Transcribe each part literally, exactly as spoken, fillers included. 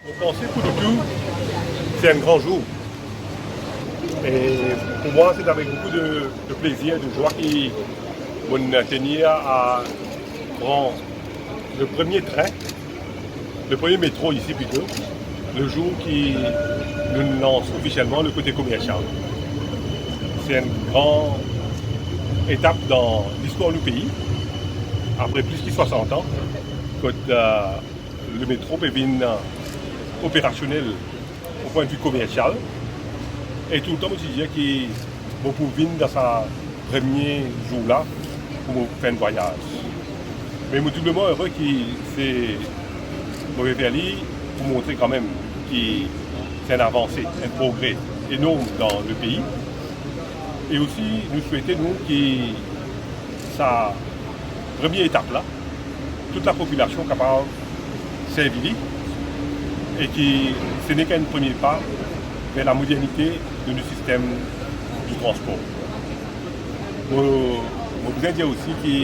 Mo panse pou nou tou, se enn gran zour. E pou mwa, se avek boukou de, de plezir, de zwa ki mo tenir a pran le premie tren, le premie metro isi plito, le zour ki nou lans ofisielman le kote komersial. Se enn gran etap dan listwar nou pei, apre plis ki swasant an, kot, eh, le metro pe vinn, eh, operasionel o pwin de vi komersial. E toultan mo ti dir ki mo pou vinn dan sa premie zour la pou mo fer enn vwayaz. Me mo dibleman ere ki se, mo pe fer li pou montre kanmem ki se enn avanse, enn progre enorm dan le pei. E osi, nou swete, nou, ki sa premie etap la, tout lapopilasion kapav servi li, e ki se neke enn premie pa ver lamodernite de nou sistem di transpor. Mo, mo bizin dir osi ki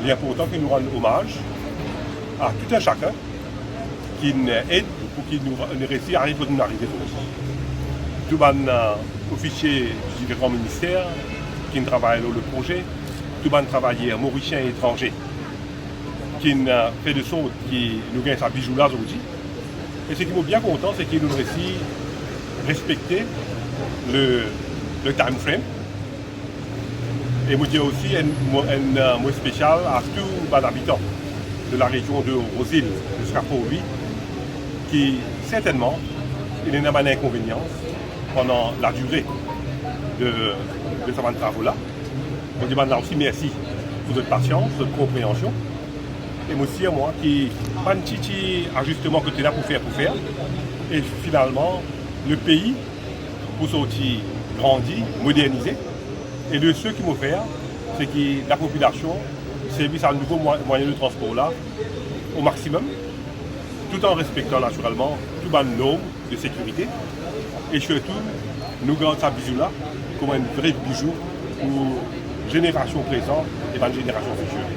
li inportan ki nou rann omaz a tou enn sakenn ki'nn ed pou ki nou, nou resi ariv kot nou arive zordi. Tou bann, eh, ofisie di diferan minister ki'nn travay lor le proze, tou bann travayer morisien e etranze ki'nn, eh, fer de sort ki nou gagn sa bizou la zordi. E seki mo bien kontan, se ki nou resi respekte le, le time frame. E mo dir osi enn mo, enn, eh, mo spesial a tou bann abitan de larezion de Rose Hill ziska Port Louis, ki sertennman inn ena bann inkonvenian pandan ladire de, de sa bann travo la. Mo dir bann la osi mersi pou zot pasians, zot konpreansion. E mo sir mwa ki bann ti, ti azisteman kot ena pou fer, pou fer. E finalman, le pei pou sorti grandi, modernize. E le swe ki mo fer, se ki lapopilasion servi sa nouvo mwa-, mwayin de transpor la o maximum, tout an respektan natirelman tou bann norm de sekirite. E sirtou, nou gard sa bizou la kouma enn vre bizou pou zenerasion prezan e bann zenerasion fitir.